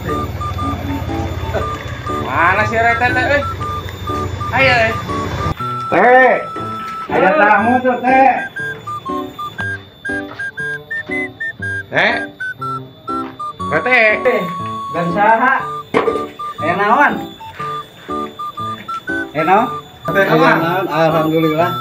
pasti. Mana si Rete teh euy? Ayo euy. Teh. Aya tamu tuh teh. Teh. Rete. Dan saha? Aya naon? Aya naon? Teh naon? Alhamdulillah.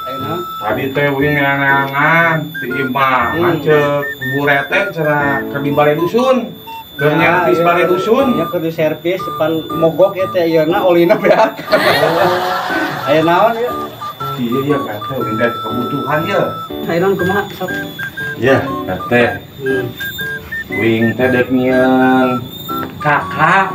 Aya naon? Tadi teh uing nganangan ti imah ngancek Bu Rete cenah keur di balai dusun. Keur nyervis balai dusun. Ya keur diservis depan mogok ya teh ieuna olina beak. Aya naon ieu? Iya ya kata uing teh kebutuhan ya. Aya naon kumaha sok? Ya, teh. Uing teh dek nyieun kakak.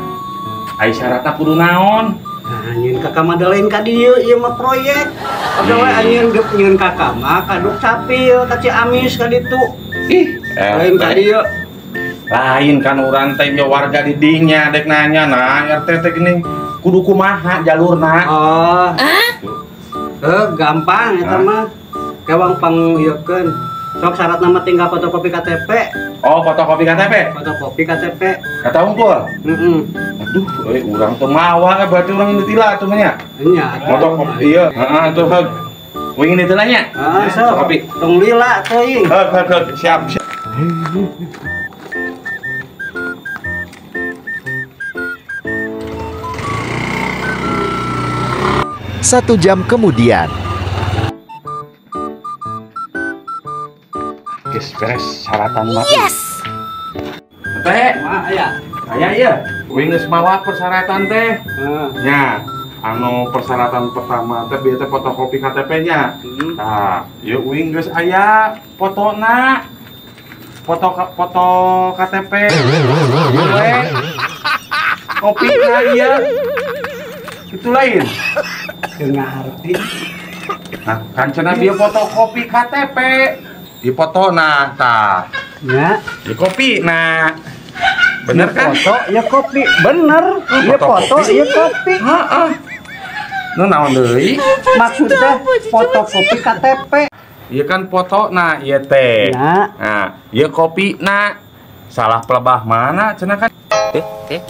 Ai syaratna kudu naon? Nah, nyieun kakak mah da lain ka dieu, ieu mah proyek. Oke we anjeun geus nyieun kakak mah ka Dukcapil, ka Ciamis ka ditu. Ih, lain ka dieu. Lain kan urang teh warga di dinya dek nanya nah RT teh geuning kudu kumaha jalurna. Oh. Gampang eta mah. Kewang pangieukeun. Sok syaratna mah tinggal fotokopi KTP. Oh, fotokopi KTP? Fotokopi KTP. Kata unggul? Heeh. Aduh, euy urang teu mawa berarti urang ini tila atuh mah nya. Nya. Fotokopi ieu. Heeh, atuh heug. Uing ini tila nya? Heeh, sok. Fotokopi. Tong lila teuing. Heug, heug, heug, siap, siap. Satu jam kemudian. Geus beres syaratan mah. Yes. Teh, mah aya. Aya ieu. Uing geus mawa persyaratan teh. Heeh. Nya, anu persyaratan pertama teh bieu teh fotokopi KTP-nya. Tah, ieu uing geus aya fotona. Foto foto KTP. We. Kopi na ieu. Itu lain. Teu ngarti. Nah, kan cenah bieu fotokopi KTP. Di foto nah tah. Ya, di kopi nah. Bener kan? Foto ya kopi, bener. Ya foto ya kopi. Heeh. Nu naon deui? Maksudnya fotokopi KTP. Ieu kan foto nah ieu teh. Nah, ieu kopi nah. Salah pelebah mana cenah kan?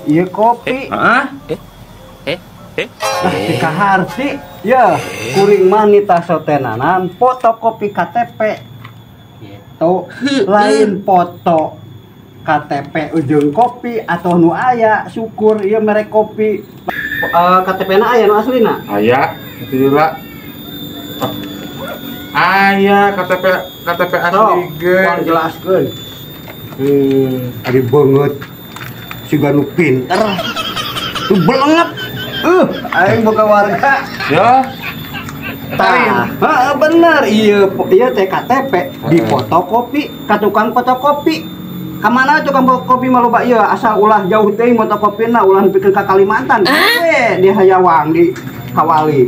Ieu kopi. Heeh. Nah, dikaharti ya kuring mah nita sotenanan fotokopi KTP. Gitu. Lain foto KTP ujung kopi atau nu aya syukur ieu merek kopi. KTP na aya nu aslina? Aya, kitu lah. Aya KTP KTP asli ge. Urang jelaskeun. Ari beungeut siga nu pinter. Tu belengep. Aing boga warga. Ya. Tah, heeh bener ieu ieu teh KTP di fotokopi ka tukang fotokopi. Ka mana tukang fotokopi mah loba ieu asal ulah jauh teuing fotokopina ulah nepikeun ka Kalimantan. We di Hayawang di Kawali.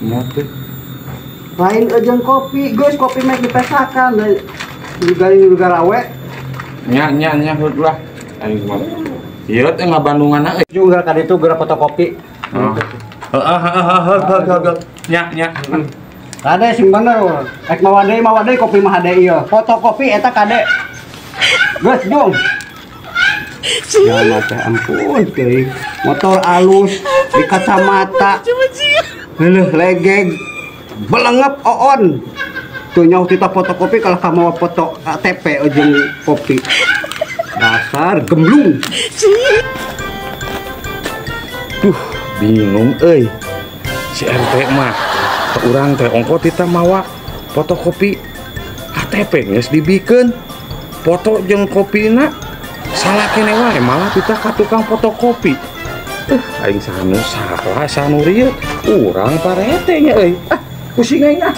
Nya teh. Lain eujeung kopi, geus kopi mah dipesakan di garawe. Nya nya nya heug lah. Aing mah. Ieu teh ngabandunganna euy. Juga ka ditu geura fotokopi. Heeh heeh heeh heeh. Nya nya. Kade sing bener. Rek mawa deui kopi mah hade ieu. Fotokopi eta kade. Geus jung. Ya teh ampun teuing. Motor alus di kacamata. Leuh legeg. Belengep oon. Tuh nyaho tita fotokopi kalah ka mawa foto KTP jeung kopi. Dasar gemblung. Duh, bingung euy. Si RT mah urang teh ongko tita mawa fotokopi KTP geus dibikeun. Foto jeung kopina salah kene wae malah tita ka tukang fotokopi. Aing sanu salah sanu rieu. Urang parete nya euy. Ah, pusing aing ah.